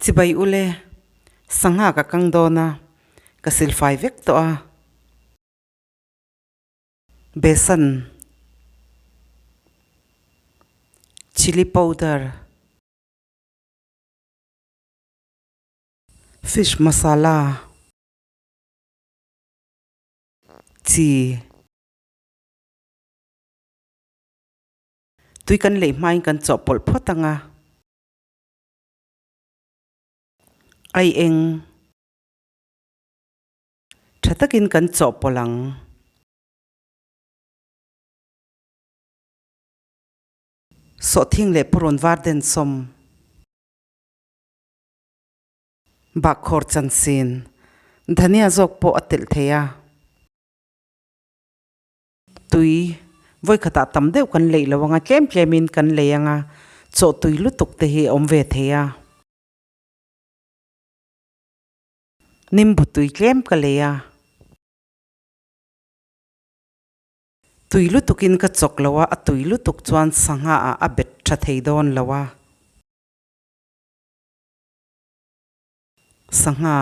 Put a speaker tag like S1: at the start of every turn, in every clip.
S1: Chibai ule, sangha ka kang dawn a, ka silfai vek tawh a. Besan, chilli powder, fish masala, chi. Tui kan lei hmain kan chawhpawlh phawt ang a. Ai eng. Tha takin kan chawhpawlh ang. Sawhthing leh purun var den sawm. Bakkhawr chansin. Dhania zawk pawh a telh thei a. Tui vawikhatah tam deuh kan leih lo anga tlem tlemin kan lei anga chaw tui lutuk te hi a awm ve thei a. Nimbu tui tlem ka lei a. Tui lutukin ka chawk lo a, a tui lutuk chuan sangha ah a bet tha thei dawn lo a. Sangha.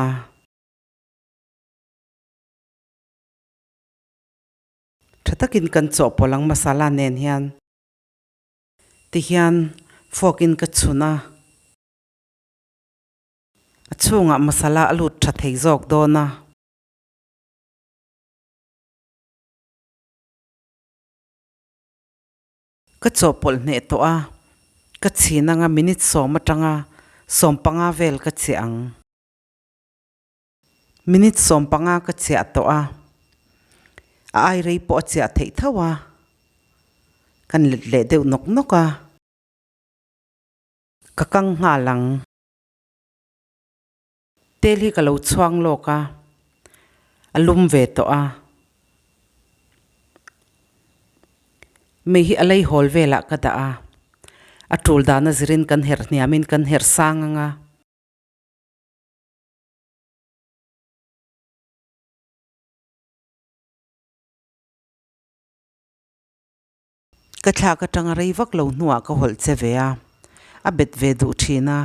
S1: Tha takin kan chawhpawlh ang masala nen hian tihian fork in ka chhun a, a chhungah masala a lut tha thei zawk dawn a. Ka chawhpawlh hneh tawh a, ka chhin anga minute sawm atanga sawmpanga vel ka chhiah ang. Minute 15 ka chiah tawh a, a ai rei pawh a chiah theih tho a, kan let leh deuh nawk nawk a, ka kang nghal ang. Tel hi ka lo chhuang lawk a, a lum ve tawh a, mei hi a lei hawl velah ka dah a, a tul dana zirin kan herh hniamin kan herh sang ang a. Ka thlak atanga rei vak lo hnuah ka hawlh che ve a, a bet ve duh thin a.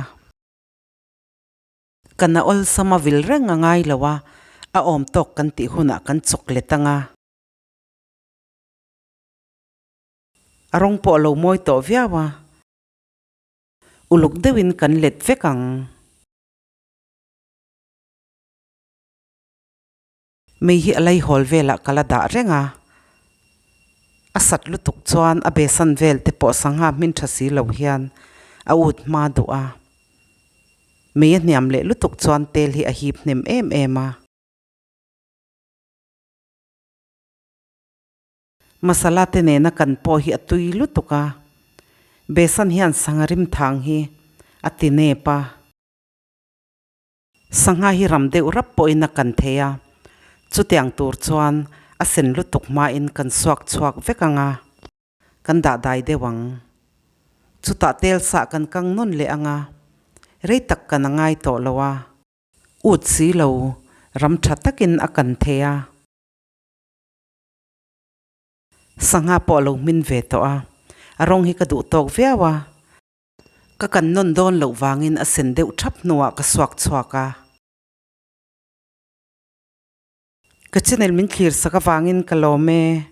S1: Ka na awlsam a vil reng a ngai lo a, a awm tawk kan tih hunah kan chawk let ang a. A rawng pawh a lo mawi tawh viau a, uluk deuhin kan let vek ang. Mei hi a laihawl velah ka la dah reng a, a sat lutuk chuan a besan vel te pawh sangha hmin tha si lo hian a ut hma duh a, mei a hniam leh lutuk chuan tel hi a hip hnem em em a. Masala te nena kan pawh hi a tui lutuk a, besan hian sangha rim thang hi a ti nep a. Sangha hi ram deuh rap pawhin a kan thei a, chutiang tur chuan a sen lutuk hmain kan suak chhuak vek ang a, kan dah dai deuh ang. Chutah tel sah kan kang nawn leh ang a, rei tak kan a ngai tawh lo a, ut si lo ram tha takin a kan thei a. Sangha pawh a lo hmin ve tawh a, a rawng hi ka duh tawk viau a. Ka kan nawn dawn loh vangin a sen deuh thap hnuah ka suak chhuak a. Ka channel min thlir sak avangin ka lawm e.